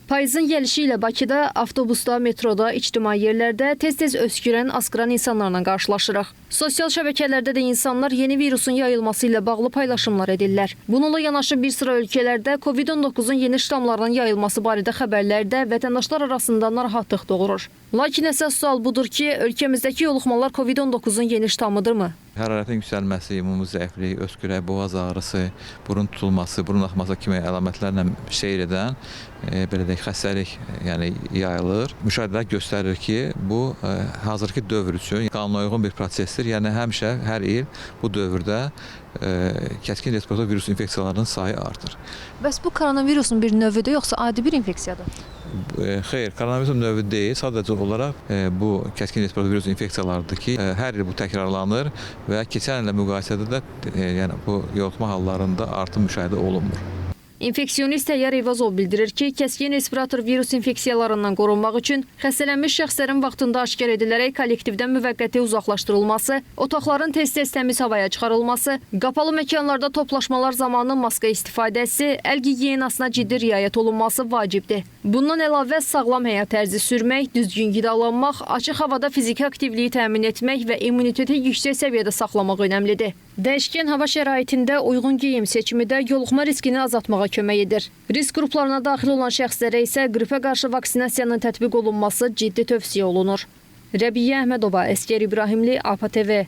Payızın gəlişi ilə Bakıda avtobusda, metroda, ictimai yerlərdə tez-tez öskürən, asqıran insanlarla qarşılaşırıq. Sosial şəbəkələrdə də insanlar yeni virusun yayılması ilə bağlı paylaşımlar edirlər. Bununla yanaşı bir sıra ölkələrdə COVID-19-un yeni ştamlarının yayılması barədə xəbərlər də vətəndaşlar arasında narahatlıq doğurur. Lakin əsas sual budur ki, ölkəmizdəki yoluxmalar COVID-19-un yeni ştamıdırmı? Hərarətin yüksəlməsi, ümumi zəiflik, öskürək, boğaz ağrısı, burun tutulması, burun axması kimi əlamətlərlə seyr edən belə deyək, xəstəlik yəni yayılır. Müşahidələr göstərir ki, bu hazırki dövr üçün qanunauyğun bir prosesdir. Yəni həmişə hər il bu dövrdə kəskin respirator virus infeksiyalarının sayı artır. Bəs bu koronavirusun bir növüdür yoxsa adi bir infeksiyadır? Xeyr, koronavirusun növü deyil. Sadəcə olaraq bu kəskin respirator virus infeksiyalarıdır ki, hər il bu təkrarlanır və keçən illə müqayisədə də yəni bu yoluxma hallarında artım müşahidə olunmur. İnfeksionist Təyyar Eyvazov bildirir ki, kəskin respirator virus infeksiyalarından qorunmaq üçün xəstələnmiş şəxslərin vaxtında aşkar edilərək kollektivdən müvəqqəti uzaqlaşdırılması, otaqların tez-tez təmiz havaya çıxarılması, qapalı məkanlarda toplaşmalar zamanı maska istifadəsi, əl gigiyenasına ciddi riayət olunması vacibdir. Bundan əlavə sağlam həyat tərzi sürmək, düzgün qidalanmaq, açıq havada fiziki aktivliyi təmin etmək və immuniteti yüksək səviyyədə saxlamaq önəmlidir. Dəyişkən hava şəraitində uyğun geyim seçimi də yoluxma riskini azaltmağa kömək edir. Risk qruplarına daxil olan şəxslərə isə qripə qarşı vaksinasiyanın tətbiq olunması ciddi tövsiyə olunur. Rəbiyyə Əhmədova, Əskər İbrahimli, APA TV.